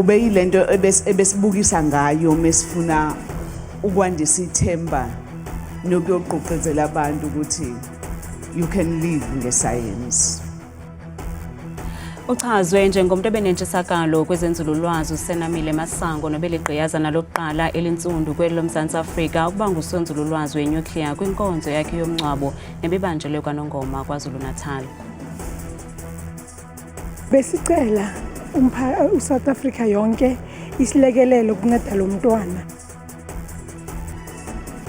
Ubeyilento ebesibukisa ngayo mesifuna ukwandisa ithemba nokuyogqugquzela abantu ukuthi you can live ngesayensi. Uchazwe njengomuntu obenentshisakalo kwezenzululwazi uSenamile Masango nobeligqiyazana lokuqala elintsundu kweli loMzantsi Afrika ukuba ngusonzululwazi wenyukliya kwinkonzo yakhe yomngcwabo nebibanjelwe kwaNongoma KwaZulu-Natal. Besicela uSouth Africa yonke isilekelele ukunceda lo mntwana.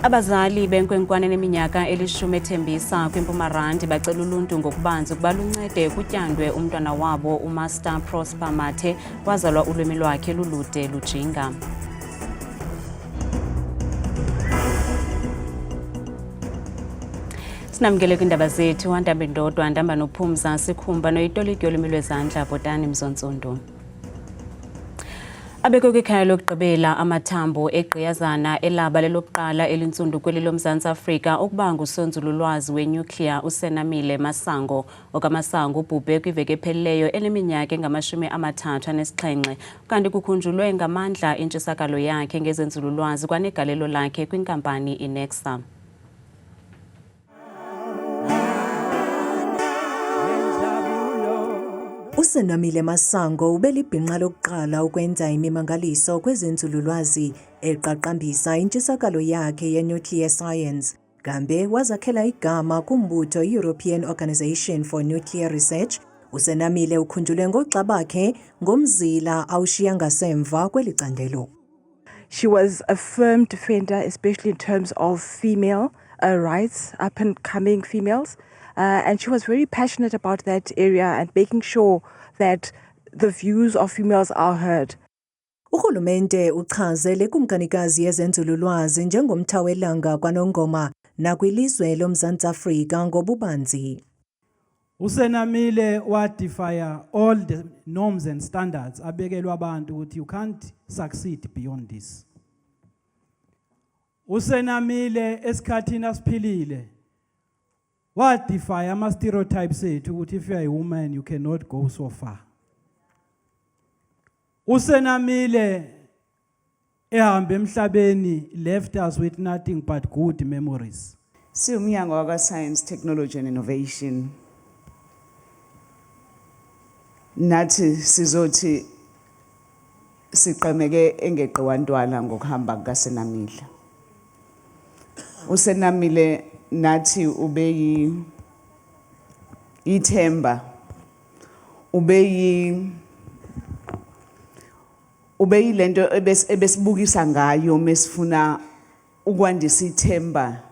Abazali benkwenkwana eneminyaka elishumi ethembisa kwiMpuma Randi bacela uluntu ngokubanzi ukuba luncede kutyandwe umntwana wabo uMaster Prosper Mathe wazalwa ulwimi lwakhe lulude lujinga. Sinamkele kwiindaba zethu andambe ndodwa andamba nophumza sikhumba noyitoliki yolwimi lwezandla bhotani mzontsundu. Abekwe kwikhaya lokugqibela amathambo egqiyazana elaba lelokuqala elintsundu kweli loMzantsi Afrika ukuba ngusonzululwazi wenyukliya uSenamile Masango. OkaMasango ubhubhe kwiveki ephelileyo eneminyaka engama-37, kanti kukhunjulwe ngamandla intshisakalo yakhe ngezenzululwazi kwanegalelo lakhe kwinkampani iNexa. USenamile Masango ubelibhinqa lokuqala ukwenza imimangaliso kwezenzululwazi eqaqambisa intshisakalo yakhe ye-nuclear science. Kambe wazakhela igama kumbutho i-European Organization for Nuclear Research. USenamile ukhunjulwe ngoxa bakhe ngomzila awushiya ngasemva kweli candelo. She was a firm defender, especially in terms of female rights, up and coming females. And she was very passionate about that area and making sure that the views of females are heard. Urhulumente uchaze le kumkanikazi yezenzululwazi njengomthawelanga kwaNongoma nakwilizwe loMzantsi Afrika ngobubanzi. USenamile wadefya all the norms and standards abekelwa abantu ukuthi you can't succeed beyond this. USenamile esikhathini asiphilile wadefy ama stereotypes ethu ukuthi if you are a woman you cannot go so far. USenamile ehamba emhlabeni left us with nothing but good memories. Siwumnyango wakwa-Science, Technology and Innovation. Nathi sizothi siqemeke engeqiwantwala ngokuhamba kukaSenamile. USenamile nathi ubeyi ithemba ubeyi ubeyilento ebesibukisa ngayo mesifuna ukwandisa ithemba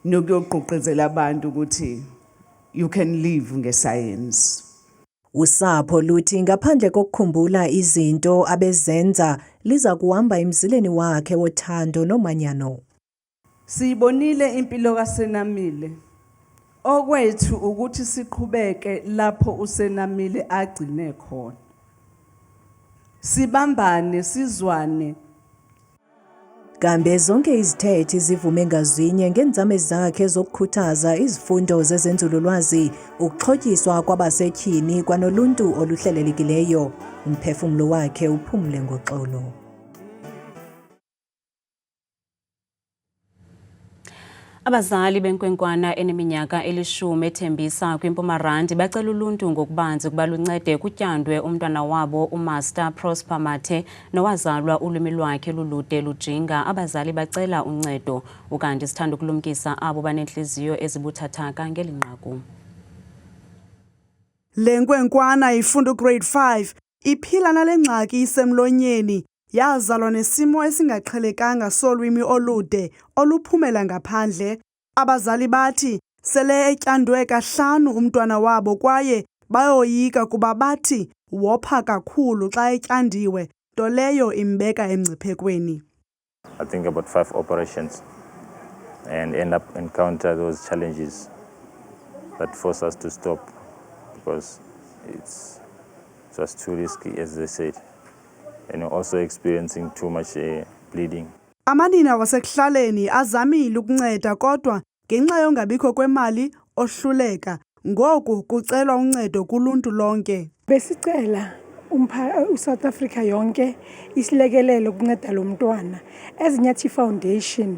nokuyogqugquzela abantu ukuthi you can live ngesayensi. Usapho luthi ngaphandle kokukhumbula izinto abezenza liza kuhamba emzileni wakhe wothando nomanyano. Siyibonile impilo kaSenamile. Okwethu ukuthi siqhubeke lapho uSenamile agcine khona. Sibambane sizwane. Kambe zonke izithethi zivume ngazwinye ngeenzame zakhe zokukhuthaza izifundo zezenzululwazi, ukuxhotyiswa kwabasetyhini kwanoluntu oluhlelelekileyo. Umphefumlo wakhe uphumle ngoxolo. Abazali benkwenkwana eneminyaka elishumi ethembisa kwiMpuma Randi bacela uluntu ngokubanzi ukuba luncede kutyandwe umntwana wabo uMaster Prosper Mathe nowazalwa ulwimi lwakhe lulude lujinga. Abazali bacela uncedo. Ukanti sithanda ukulumkisa abo banentliziyo ezibuthathaka ngeli nqaku. Le nkwenkwana ifunda uGrade 5 iphila nale ngxaki isemlonyeni. Yazalwa nesimo esingaqhelekanga solwimi olude oluphumela ngaphandle. Abazali bathi sele etyandwe kahlanu umntwana wabo kwaye bayoyika kuba bathi wopha kakhulu xa etyandiwe, nto leyo imbeka emngciphekweni. I think about 5 operations and end up encounter those challenges that force us to stop because it's just too risky, as they said, and also experiencing too much bleeding. Amanina wasekuhlaleni azamile ukunceda kodwa ngenxa yongabikho kwemali ohluleka. Ngoku kucelwa uncedo kuluntu lonke. Besicela uSouth Africa yonke isilekelele ukunceda lo mntwana. As Nyathi Foundation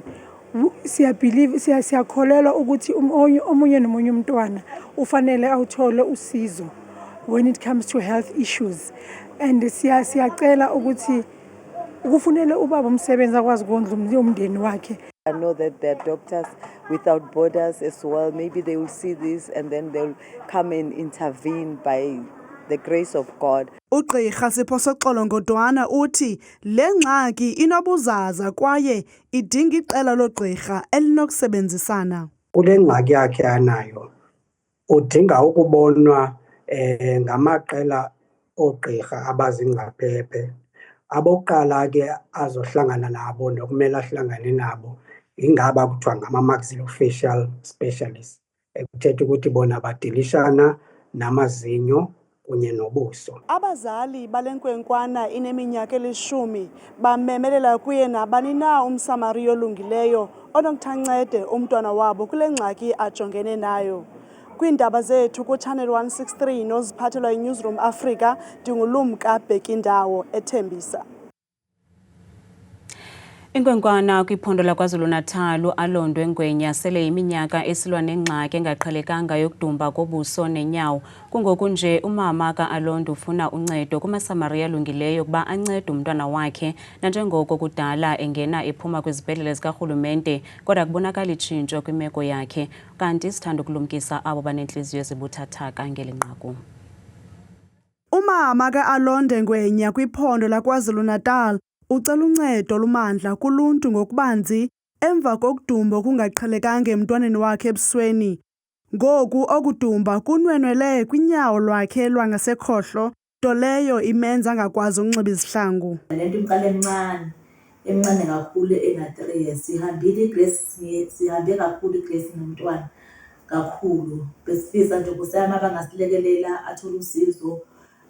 siyabelieve, siyakholelwa ukuthi omunye nomunye umntwana ufanele awuthole usizo when it comes to health issues, and siyacela ukuthi ukufunele ubaba umsebenzi akwazi ukondla umndeni wakhe. I know that there are Doctors Without Borders as well. Maybe they will see this and then they'll come and intervene by the grace of God. Ugqirha Siphosoxolo Ngodwana uthi le ngxaki inobuzaza kwaye idinga iqela loogqirha elinokusebenzisana. Kule ngxaki yakhe anayo udinga ukubonwa ngamaqela oogqirha abazingcaphephe. Abokuqala ke azohlangana nabo nokumele ahlangane nabo ingaba kuthiwa ngama-maxillofacial specialists, ekuthetha ukuthi bona badilishana namazinyo kunye nobuso. Abazali bale nkwenkwana ineminyaka eli-10 bamemelela kuye nabani na umSamariya olungileyo onokuthi ancede umntwana wabo kule ngxaki ajongene nayo. Kwiindaba zethu kuChannel 163 noziphathelwa yiNewsroom Africa, ndinguLumka Bhekindawo eThembisa. Inkwenkwana kwiphondo laKwaZulu-Natal uAlondwe Ngwenya sele yiminyaka esilwa nengxaki engaqhelekanga yokudumba kobuso nenyawo. Kungoku nje umama ka-Alondwe ufuna uncedo kumaSamariya alungileyo ukuba ancede umntwana wakhe nanjengoko kudala engena ephuma kwizibhedlele zikarhulumente, kodwa kubonakala itshintsho kwimeko yakhe. Kanti sithanda ukulumkisa abo banentliziyo ezibuthathaka ngeli nqaku. Umama ka-Alonde Ngwenya kwiphondo laKwaZulu-Natal ucela uncedo olumandla kuluntu ngokubanzi emva kokudumba okungaqhelekanga emntwaneni wakhe ebusweni. Ngoku okudumba kunwenwele kwinyawo lwakhe lwangasekhohlo, nto leyo imenza angakwazi ukunxiba izihlangu. Le nto imqala emncane, emncane kakhulu, ena-3 years. Sihambile iGrace, sihambe kakhulu iGrace nomntwana kakhulu. Besifisa nje Nkosi yami abangasilekelela athole usizo,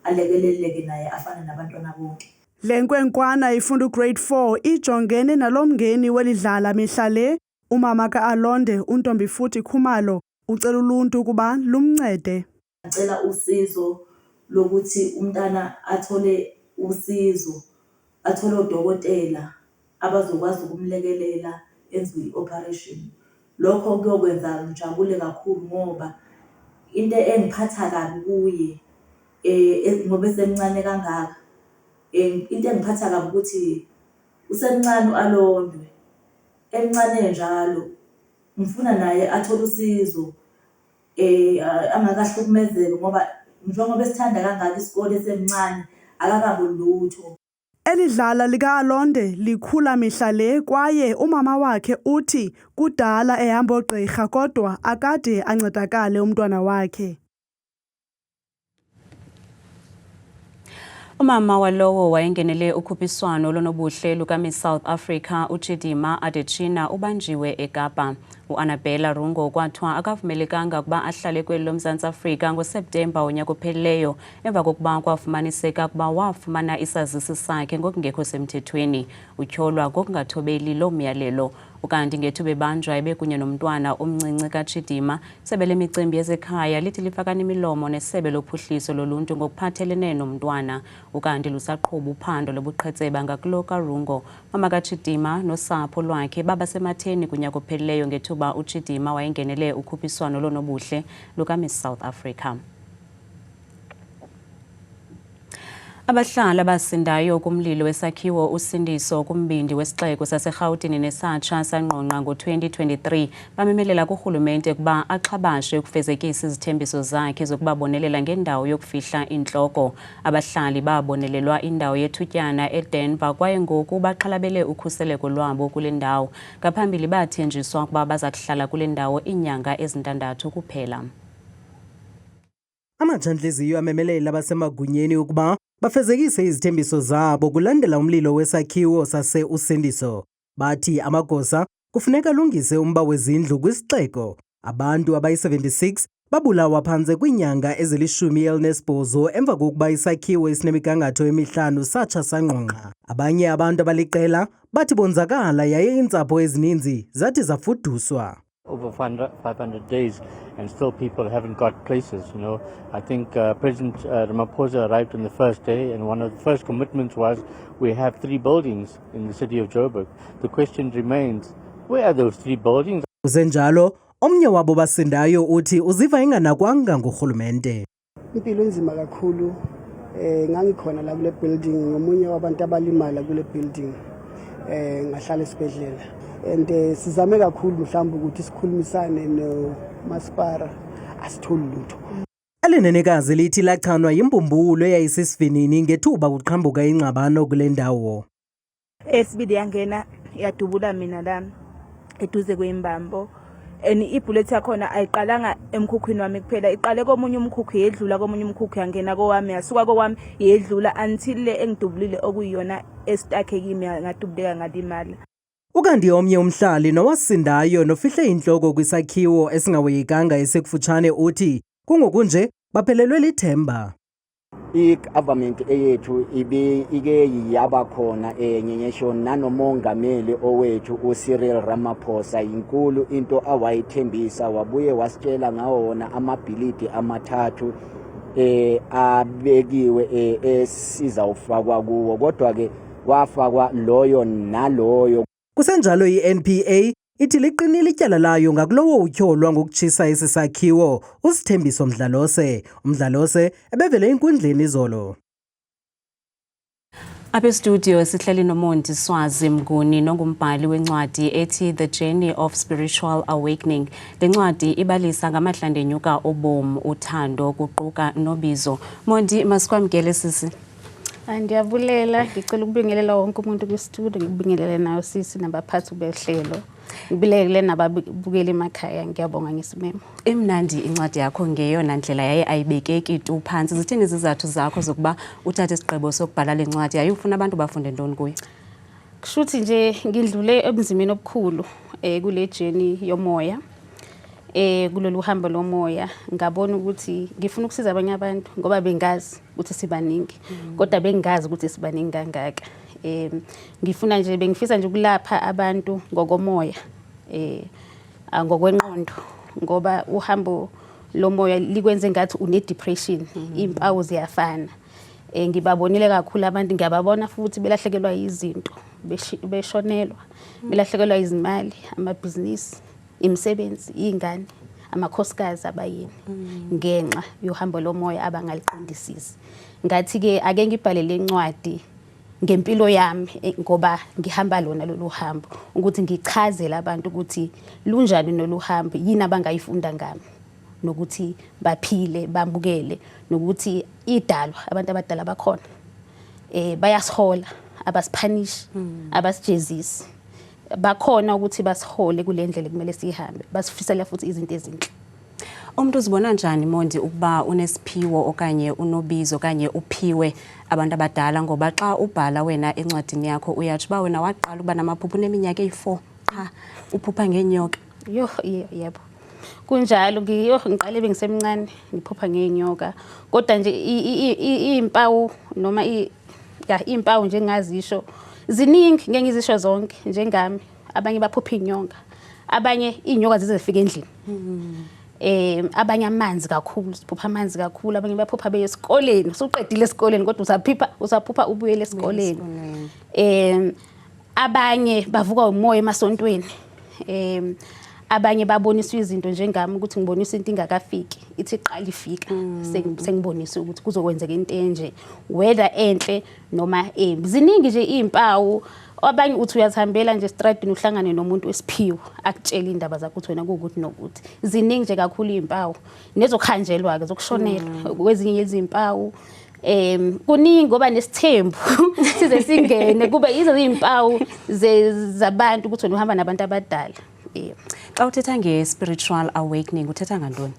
alekeleleke naye afane nabantwana bonke. Le nkwenkwana ifunda uGrade 4 ijongene nalo mngeni welidlala mihla le. Umama ka-Alonde uNtombifuthi Khumalo ucela uluntu ukuba lumncede. Ngicela usizo lokuthi umntana athole usizo, athole odokotela abazokwazi ukumlekelela enziwe i-operation. Lokho kuyokwenza ngijabule kakhulu ngoba into engiphatha kabi kuye ngoba esemncane kangaka, into engiphatha kabi ukuthi usemncane u-Alondwe, emncane njalo ngifuna naye athole usizo, angakahlukumezeki ngoba njengoba esithanda kangaka isikole esemncane akakaboni lutho. Eli dlala lika-Alonde likhula mihla le kwaye umama wakhe uthi kudala ehamba oogqirha kodwa akade ancedakale umntwana wakhe. Umama walowo wayengenele ukhuphiswano lonobuhle lukaMiss South Africa uChidimma Adetshina ubanjiwe eKapa. UAnnabella Rungo kwathiwa akavumelekanga ukuba ahlale kweli loMzantsi Afrika ngoSeptemba wonyaka ophelileyo emva kokuba kwafumaniseka ukuba wafumana isazisi sakhe ngokungekho semthethweni. Utyholwa ngokungathobeli loo myalelo. Ukanti ngethuba ebanjwa ebekunye nomntwana omncinci kaChidimma. Isebe lemicimbi yezekhaya lithi lifakana imilomo nesebe lophuhliso loluntu ngokuphathelene nomntwana. Ukanti lusaqhuba uphando lobuqhetseba ngakulo kaRungo. Mama kaChidimma nosapho lwakhe babasematheni kunyaka ophelileyo ngethuba uChidimma wayengenele ukhuphiswano lonobuhle lukaMiss South Africa. Abahlali abasindayo kumlilo wesakhiwo uSindiso kumbindi wesixeko saseRhawutini nesatsha sangqongqa ngo-2023 bamemelela kurhulumente ukuba axhabashe ukufezekisa izithembiso zakhe zokubabonelela ngendawo yokufihla intloko. Abahlali babonelelwa indawo yethutyana eDenver kwaye ngoku baxhalabele ukhuseleko lwabo kule ndawo. Ngaphambili bathenjiswa ukuba baza kuhlala kule ndawo iinyanga ezintandathu kuphela. Amatshantliziyo amemelela abasemagunyeni ukuba bafezekise izithembiso zabo kulandela umlilo wesakhiwo sase-Usindiso. Bathi amagosa kufuneka alungise umba wezindlu kwisixeko. Abantu abayi-76 babulawa phantse kwiinyanga ezili-18 emva kokuba isakhiwo esinemigangatho emihlanu satsha sangqongqa. Abanye abantu abaliqela bathi bonzakala yaye iintsapho ezininzi zathi zafuduswa. Over 500 days and still people haven't got places. I think President Ramaphosa arrived on the first day, and one of the first commitments was we have three buildings in the city of Joburg. The question remains, where are those three buildings? Kusenjalo, omnye wabo basindayo uthi uziva enganakwanga ngurhulumente. Impilo inzima kakhulu. Ngangikhona la kule building, ngomunye wabantu abalimala kule building, ngahlala esibhedlela and sizame kakhulu mhlawumbe ukuthi sikhulumisane nomasipala, asitholi lutho. Elinenekazi lithi lachanwa yimbumbulu eyayisisivinini ngethuba kuqhambuka ingxabano kule ndawo. Esibili yangena yadubula mina la eduze kwembambo, and ibullet yakhona ayiqalanga emkhukhwini wami kuphela, iqale komunye umkhukhu, yedlula komunye umkhukhu, yangena kowami, yasuka kowami, yedlula until le engidubulile okuyiyona estakhe kimi, ngadubuleka ngalimala. Ukanti omnye umhlali nowasindayo nofihle intloko kwisakhiwo esingahoyekanga esikufutshane uthi kungokunje baphelelwe lithemba. I-government eyethu ibe ike yaba khona ngisho nanomongameli owethu uCyril Ramaphosa, inkulu into awayithembisa, wabuye wasitshela ngawona amabhilidi amathathu abekiwe esizawufakwa kuwo, kodwa ke wafakwa loyo naloyo. Kusenjalo, i-NPA ithi liqinile ityala layo ngakulowo utyholwa ngokutshisa esi sakhiwo, uSithembiso Mdlalose. UMdlalose ebevele enkundleni izolo. Apha estudio sihleli noMondi Swazi Mnguni nongumbhali wencwadi ethi The Journey of Spiritual Awakening. Le ncwadi ibalisa ngamahlandenyuka obomi, uthando kuquka nobizo. Mondi, masikwamkele sisi. Ndiyabulela, ngicela ukubingelela wonke umuntu kwistudio, ngikubingelele nayo sisi nabaphathi behlelo. Ngibingelele nababukeli emakhaya, ngiyabonga ngesimemo. Imnandi incwadi yakho ngeyona ndlela yaye ayibekeki tu phantsi. Zithini izizathu zakho zokuba uthathe isigqibo sokubhala le ncwadi? Yaye ufuna abantu bafunde ntoni kuyo? Kushuthi nje ngidlule ebunzimeni obukhulu kule journey yomoya. Kulolu hambo lomoya ngabona ukuthi ngifuna ukusiza abanye abantu ngoba bengazi ukuthi sibaningi, kodwa bengazi ukuthi sibaningi kangaka. Ngifuna nje, bengifisa nje ukulapha abantu ngokomoya, ngokwenqondo, ngoba uhambo lomoya likwenze ngathi une depression, impawu ziyafana. Ngibabonile kakhulu abantu, ngiyababona futhi belahlekelwa izinto, beshonelwa, belahlekelwa izimali, amabhizinisi, imisebenzi, iy'ngane, amakhosikazi, abayeni, ngenxa yohambo lomoya abangaliqondisisi. Ngathi-ke ake ngibhale le ncwadi ngempilo yami, ngoba ngihamba lona lolu hambo, ukuthi ngichazele abantu ukuthi lunjani nolu hambo, yini abangayifunda ngami, nokuthi baphile bamukele nokuthi idalwa abantu abadala bakhona bayasihola, abasiphanishi, abasijezisi, bakhona ukuthi basihole kule ndlela kumele sihambe, basifisela futhi izinto ezinhle. Umuntu uzibona njani, Mondi, ukuba unesiphiwo okanye unobizo okanye uphiwe abantu abadala? Ngoba xa ubhala wena encwadini yakho uyatsho uba wena waqala ukuba namaphupha uneminyaka eyi-4 qha, uphupha ngeenyoka. Yo, yebo. Kunjalo, ngiyo ngiqale bengisemncane ngiphupha ngeenyoka, kodwa nje izimpawu noma ya izimpawu nje engazisho ziningi, ngeke ngizisho zonke njengami. Abanye baphupha inyoka, abanye inyoka zize zifike endlini. Abanye amanzi kakhulu, siphupha amanzi kakhulu, abanye baphupha beye esikoleni, usuqedile esikoleni kodwa usaphupha ubuyele esikoleni. Abanye bavuka umoya emasontweni. Abanye baboniswa izinto njengami, ukuthi ngiboniswa into ingakafiki, ithi iqala ifika sengibonisa ukuthi kuzokwenzeka into enje, whether enhle noma embi. Ziningi nje izimpawu. Abanye uthi uyazihambela nje estradini uhlangane nomuntu wesiphiwo akutshela indaba zakho ukuthi wena kuwukuthi nokuthi. Ziningi nje kakhulu izimpawu, nezokuhanjelwa ke, zokushonelwa kwezinye izimpawu. Kuningi ngoba nesithembu size singene kube yizo izimpawu zabantu ukuthi wena uhamba nabantu abadala. Yebo. Xa uthetha nge-spiritual awakening uthetha ngantoni?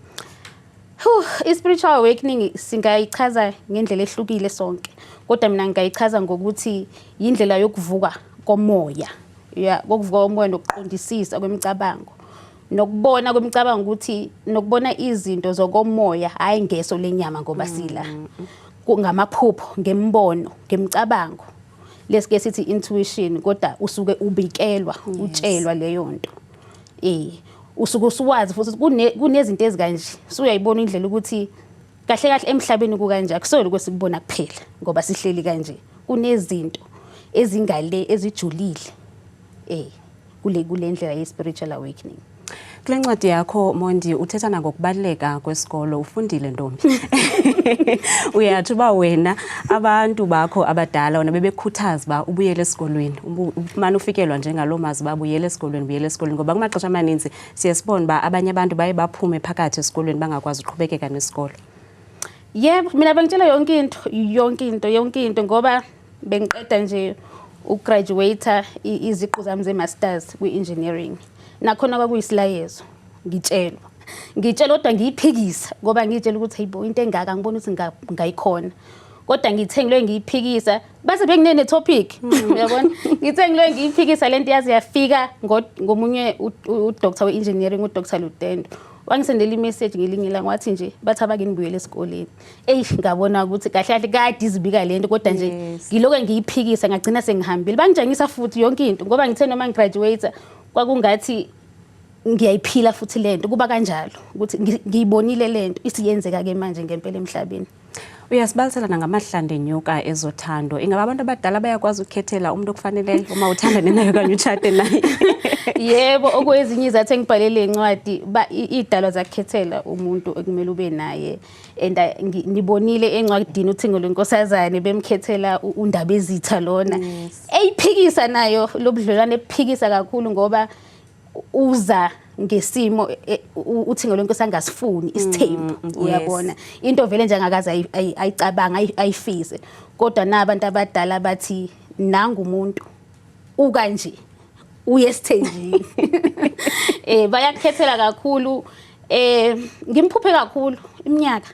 I-spiritual awakening singayichaza ngendlela ehlukile sonke, kodwa mina ngingayichaza ngokuthi yindlela yokuvuka komoya, ya kokuvuka komoya nokuqondisisa kwemicabango nokubona kwemicabango, ukuthi nokubona izinto zokomoya, hayi ngeso lenyama, ngoba sila ngamaphupho, ngembono, ngemicabango, lesike sithi intuition, kodwa usuke ubikelwa, utshelwa leyo nto. Usuke usuwazi futhi kunezinto ezikanje, usuyayibona indlela ukuthi kahle kahle emhlabeni kukanje, akusona kwesikubona kuphela ngoba sihleli kanje, kunezinto ezingale ezijulile kule ndlela ye-spiritual awakening. Kule ncwadi yakho Mondi uthetha nangokubaluleka kwesikolo. Ufundile ntombi, uyatsho uba wena abantu bakho abadala wena bebekhuthaza uba ubuyele esikolweni, umane ufikelwa njengaloo mazwi uba buyele esikolweni, buyele esikolweni, ngoba kumaxesha amaninzi siye sibone uba abanye abantu baye baphume phakathi esikolweni bangakwazi uqhubekeka nesikolo. Yebo, mina bengitshela yonke into, yonke into, yonke into, ngoba bengiqeda nje ukugraduate iziqu zami ze-masters kwi-engineering. Nakhona kwakuyisilayezo, ngitshelwa kodwa ngiyiphikisa, ngoba ngiyitshela ukuthi hayibo, into engaka ngibona ukuthi ngayikhona, kodwa ngithe ngiloye ngiyiphikisa base benginene topic, uyabona, ngithe ngiloye ngiyiphikisa lento yaze yafika ngomunye udoctor we-engineering, uDr Lutendo, wangisendela i-message ngelinye ilanga, wathi nje bathi abake nibuyele esikoleni. Eyi, ngabona ukuthi kahle kahle kade izibika lento, kodwa nje ngiloke ngiyiphikisa, ngagcina sengihambile. Bangitshengisa futhi yonke into, ngoba ngithe noma ngigraduate kwakungathi ngiyayiphila futhi lento, kuba kanjalo ukuthi ngiyibonile lento isiyenzeka ke manje ngempela emhlabeni. Uyasibalisela nangamahlande-nyuka ezothando. Ingaba abantu abadala bayakwazi ukukhethela umuntu okufaneleyo uma uthandane naye okanye utshate naye? Yebo, okwezinye izathu engibhalele le ncwadi, iy'dalwa zakukhethela umuntu ekumele ube naye, and ngibonile encwadini uThingo lweNkosazane bemkhethela uNdabezitha lona eyiphikisa nayo lobudlelwane, ephikisa kakhulu ngoba uza ngesimo uThingo lweNkosi angasifuni isithembu, uyabona, into vele nje angakaze ayicabanga ayifise, kodwa nabantu abadala bathi nangu umuntu ukanje uye esithenjini. Bayakhethela kakhulu. Ngimphuphe kakhulu iminyaka,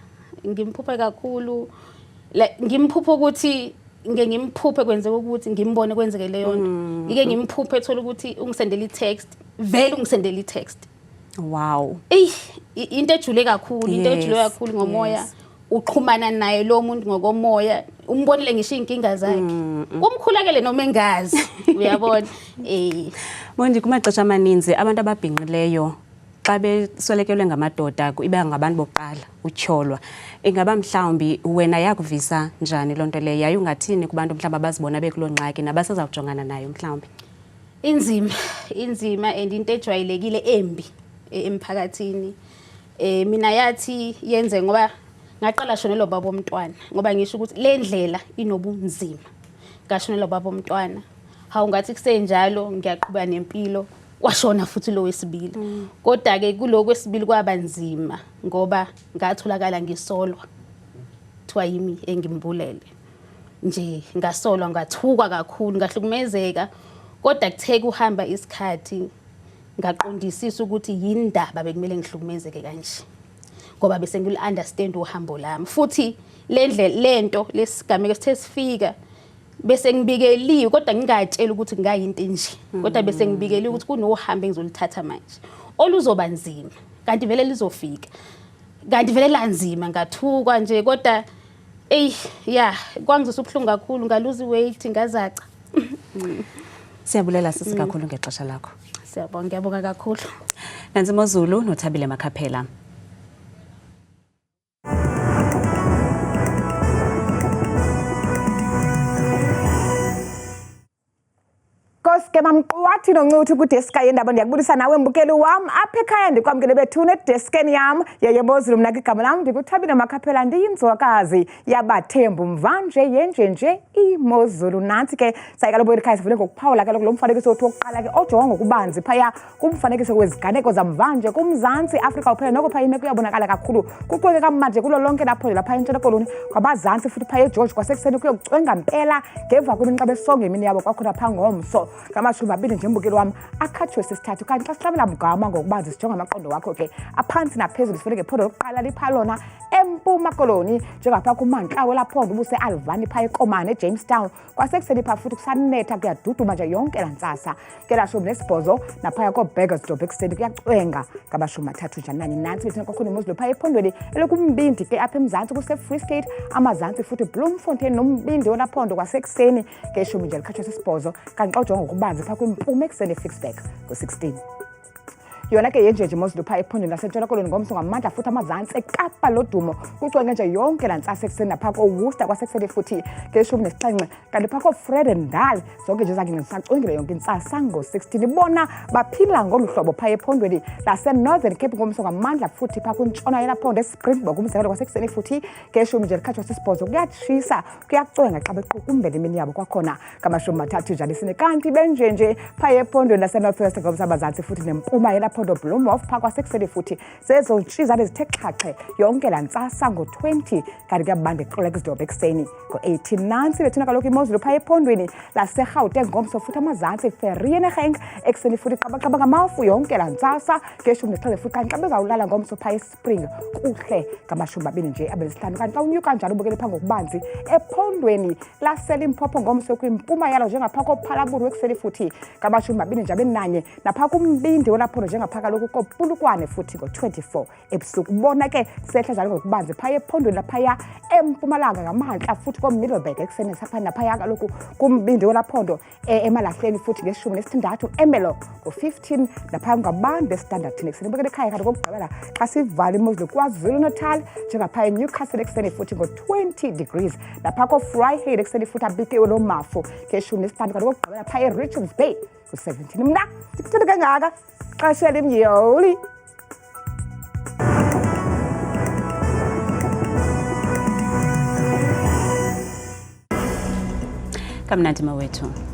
ngimphuphe kakhulu, like ngimphuphe ukuthi ngike ngimphuphe kwenzeka ukuthi ngimbone kwenzeke leyo nto, ngike ngimphuphe ethola ukuthi ungisendela i-text, vele ungisendela i-text. Eyi, into ejule kakhulu, into ejule kakhulu ngomoya. Uxhumana naye lo muntu ngokomoya, umbonile ngisho iy'nkinga zakhe, umkhulekele noma engazi, uyabona. Mondi, kumaxesha amaninzi abantu ababhinqileyo xa beswelekelwe ngamadoda iba ngabantu bokuqala utyholwa. Ingaba mhlawumbi wena yakuvisa njani loo nto leyo? Yaye ungathini kubantu mhlawumbi abazibona bekuloo ngxaki nabasezawujongana nayo mhlawumbi? Inzima, inzima, and into ejwayelekile embi emphakathini. Mina yathi yenze ngoba ngaqala shonelwa baba omntwana, ngoba ngisho ukuthi le ndlela inobunzima. Ngashonelwa baba omntwana, hawu, ngathi kusenjalo ngiyaqhubeka nempilo, washona futhi lo wesibili. Kodwa ke kuloko kwesibili kwaba nzima ngoba ngatholakala ngisolwa, kuthiwa yimi engimbulele nje. Ngasolwa, ngathukwa kakhulu, ngahlukumezeka, kodwa kuthe kuhamba isikhathi ngaqondisisa ukuthi yindaba bekumele ngihlukumezeke kanje, ngoba bese ngili-understand uhambo lami futhi le ndlela lento lesigameko sithe sifika bese ngibikeliwe, kodwa ngingatsheli ukuthi kungayinto enje, kodwa bese ngibikeliwe ukuthi kunohambo engizoluthatha manje oluzoba nzima, kanti vele lizofika, kanti vele lanzima. Ngathukwa nje, kodwa eyi ya, kwangizwisa ubuhlungu kakhulu, ngaluza i-weight, ngazaca. Siyabulela sisi kakhulu ngexesha lakho. Siyabonga, ngiyabonga kakhulu. Nansi Mozulu noThabile Makhaphela. Koske mamquwathi noncuthu kwideska yendaba, ndiyakubulisa nawe mbukeli wam apha ekhaya, ndikwamkele bethuna edeskeni yam yeyeMozulu. Mna ke igama lam ndikuThabile Makhaphela, ndiyinzwakazi yabathembu mvanje yenje nje iMozulu. Nantsi ke sayikalobo elikhaya, sivule ngokuphawula kaloku lo mfanekiso wethu wokuqala ke ojonga ngokubanzi phaya kumfanekiso weziganeko zamvanje kuMzantsi Afrika uphela. Noko phaya imeko iyabonakala kakhulu, kucwenge kamanje kulo lonke laphondo lapha eNtshona Koloni, kwabazantsi futhi phaya eGeorge kwasekuseni kuyokucwenga mpela ngemva kweminxeba esonge imini yabo kwakhona phaa ngomso ngama-20 nje mbukeli wam akhatshwe sisithathu. Kanti xa sihlabela mgama ngokubanzi sijonga amaqondo wakho ke aphantsi naphezulu, sifune ngephondo lokuqala lipha lona eMpuma Koloni, njengapha kumantla welaphondo ubuse-Alvani phaa eKomani eJamestown kwasekuseni phaa futhi kusanetha kuyaduduma nje yonke laa ntsasa ngela-18 naphaya kooBurgersdorp ekuseni kuyacwenga ngama-34 nje. Nantsi bethina kwakhona imozulu phaa ephondweni elikumbindi ke apha eMzantsi kuse-Free State amazantsi futhi Bloemfontein nombindi welaphondo kwasekuseni ngeshumi nje likhatshwa sisibhozo. Kanti xa ujonga ngokubanzi phaa kwimpuma ekuseni eFicksburg ngo-16. Yona ke yenjenje imozulu phaa ephondweni laseNtshona Koloni ngomso ngamandla futhi amazantsi eKapa lodumo kucwenge nje yonke laa ntsasa ekuseni naphaa koWorcester kwasekuseni futhi ngeshumi nesixhenxe, kanti phaa kooFredendal zonke nje zangingqi zisacwengile yonke intsasa ngo-16. Bona baphila ngolu hlobo phaa ephondweni laseNorthern Cape ngomso ngamandla futhi phaa kwintshona yelaphondo eSpringbok umzekelo kwasekuseni futhi ngeshumi nje likhatshwa sisibhozo, kuyatshisa kuyacwenga xa bequkumbela imini yabo kwakhona ngamashumi mathathu njalo isine. Kanti benjenje phaa ephondweni laseNorth West ngomso abazantsi futhi nempuma yelaphondo Bloemhof phaa kwasekuseni futhi zezotshizane zithe xhaxhe yonke laa ntsasa ngo-20, kanti kuyabanda eKrugersdorp ekuseni ngo-18. Nantsi bethuna kaloku imozulu phaa ephondweni laseGauteng ngomso futhi amazantsi Vereeniging ekuseni futhi qabaqaba ngamafu yonke laa ntsasa ngeshumi nesixhenxe futhi, kanti xa bezawulala ngomso phaa eSpring kuhle ngamashumi mabini nje abesihlanu. Kanti xa unyuka njalo ubukele phaa ngokubanzi ephondweni laseLimpopo ngomso kwimpuma yalo njengaphaa koPhalaburu ekuseni futhi ngamashumi mabini nje abenanye, naphaa kumbindi welaphondo njengaphaa kaloku koPulukwane futhi ngo-24 ebusuku. Ubona ke sehla njalo ngokubanzi phaya ephondweni laphaya eMpumalanga ngamantla futhi koMiddelburg ekuseni sapha naphaya kaloku kumbindi welaphondo eMalahleni futhi ngeshumi nesithandathu, eMelo ngo-15, naphaya ngabantu eStandarton ekuseni. Bukele ekhaya kanti kokugqibela xa sivala imozulu KwaZulu-Natal njengaphaya eNewcastle ekuseni futhi ngo-20 degrees, naphaa koVryheid ekuseni futhi abikiwe loo mafu ngeshumi nesihlanu, kanti kokugqibela phaya eRichards Bay ngo-17. Mna ndikuthanda kangaka xesha limyoli. Kamnandi mawethu.